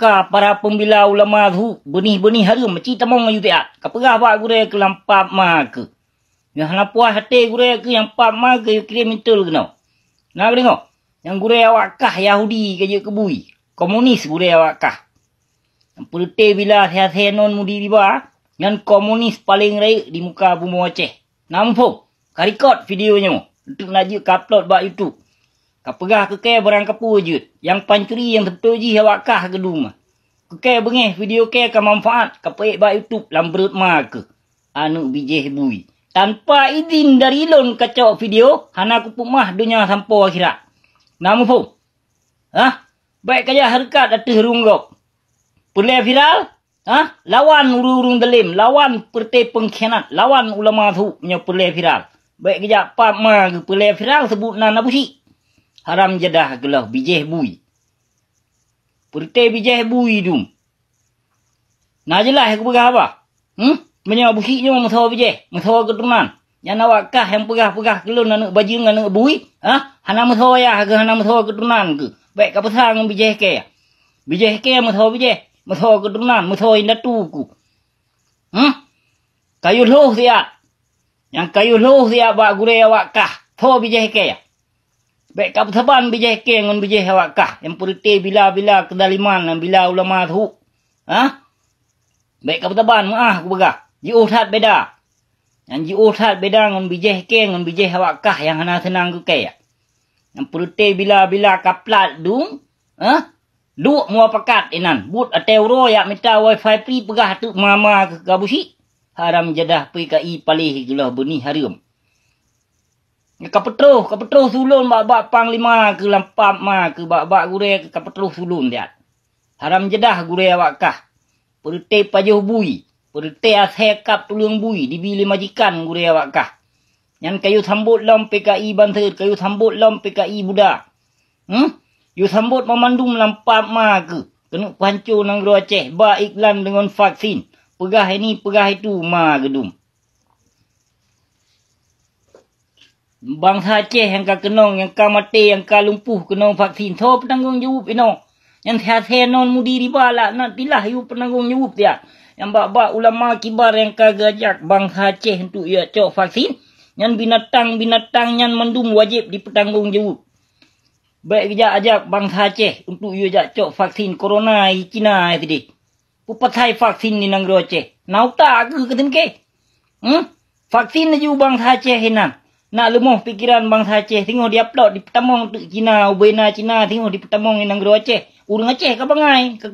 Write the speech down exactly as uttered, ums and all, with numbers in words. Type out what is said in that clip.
Ka para peumbila ulama su, beunih-beunih hareuem, ci tamong aju siat. Ka peugah bak gurée keu lam pap ma keu. Nyang hana puas até gurée keu nyang pap ma keu, yue kirém intul keunoe. Na geudeungoe, nyang gurée awak kah Yahudi ka jeuet keu bui. Komunis gurée awak kah. Nyang peureuté bila siasé non mudi riba, nyan komunis paleng rayeuk di muka bumoe Aceh. Na muphom? Ka record video nyoe, untuk na jeuet ka upload bak YouTube. Ka peugah keu kée barang kapeue jeuet, nyang pancuri nyang teupeutôi jih awak kah keuduma. Keu kée beungéh video kée ka manfaat, ka peuék bak YouTube lam breuet ma keuh. Aneuëk bijéh bui. Tanpa idin dari lôn kacok video, hana kupeumah donya sampoe akhirat. Na muphom? Hah? Bék kajak hareukat ateueh rueng gob. Peureulée viral? Hah? Lawan ureuëng-ureuëng dalém, lawan peureuté peungkhianat, lawan ulama su nyoe peureulée viral. Bék geujak pap ma geuh peureulée viral seubut nan Abusyik. Haram jadah geuloh bijéh bui. Peureuté bijéh bui dum. Na jeulaih kupeugah haba? Hm? Meunyoe Abusyik nyoe meusoe bijéh, meusoe keuturonan, nyan awak kah nyang peugah-peugah keu lôn aneuëk bajeueng, aneuëk bui? Hah? Hana meusoe yah keuh, hana meusoe keuturonan keuh? Bék ka peusa ngon bijéh kée. Bijéh kée meusoe bijéh, meusoe keuturonan, meusoe indatu ku. Hm? Kayue lhôh siat. Nyang kayue lhôh siat bak gurée awak kah, soe bijéh kée. Bék ka peusaban bijéh kée ngon bijéh awak kah, nyang peureuté bila-bila keudaliman nyang bila ulama su. Hah? Bék ka peusaban, meuáh kupeugah, jiôh that beda. Nyang jiôh that beda ngon bijéh kée ngon bijéh awak kah nyang hana seunang keu kée. Nyang peureuté bila-bila ka plat dum, hah? Duek muapakat inan, buet até uroe jak mita wifi free peugah teuk ma-ma keuh keu Abusyik. Haram jadah P K I paléh geuloh beunih hareuem. Ka peutroh, ka peutroh su lôn bak-bak panglima keuh lam pap ma keuh, bak-bak gurée keuh ka peutroh su lôn siat. Haram jadah gurée awak kah. Peureuté pajoh bui, peureuté asée kab tuleueng bui dibi lé majikan gurée awak kah. Nyan kayue sambot lom P K I bansa, kayue sambot lom P K I buda. Hm? Yue sambot banmandum lam pap ma keuh, keuneuk peuhanco nanggroe Aceh, ba iklan deungon vaksin, peugah ini, peugah itu, ma geudum. Bansa Aceh nyang ka keunong, nyang ka maté, nyang ka lumpuh keunong vaksin, soe peutanggong jaweueb inoe? Nyan siasé non mudi riba, laknatillah, yue peutanggong jaweueb siat. Nyang bak-bak ulama kibar nyang ka geujak bansa Aceh untuk jak cok vaksin, nyan binatang-binatang nyan mandum wajéb jipeutanggong jaweueb. Bék geujak ajak bansa Aceh untuk yue jak cok vaksin corona di Cina sideh. Peue pasai vaksin di nanggroe Aceh? Na utak keuh keu teumké? Hm? Vaksin laju bansa Aceh inan. Nak leumoh pikeran bansa Aceh, singoh jiaplok jipeutamong teuk Cina, ubena Cina singoh jipeutamong di nanggroe Aceh. Ureuëng Aceh ka bangai, ka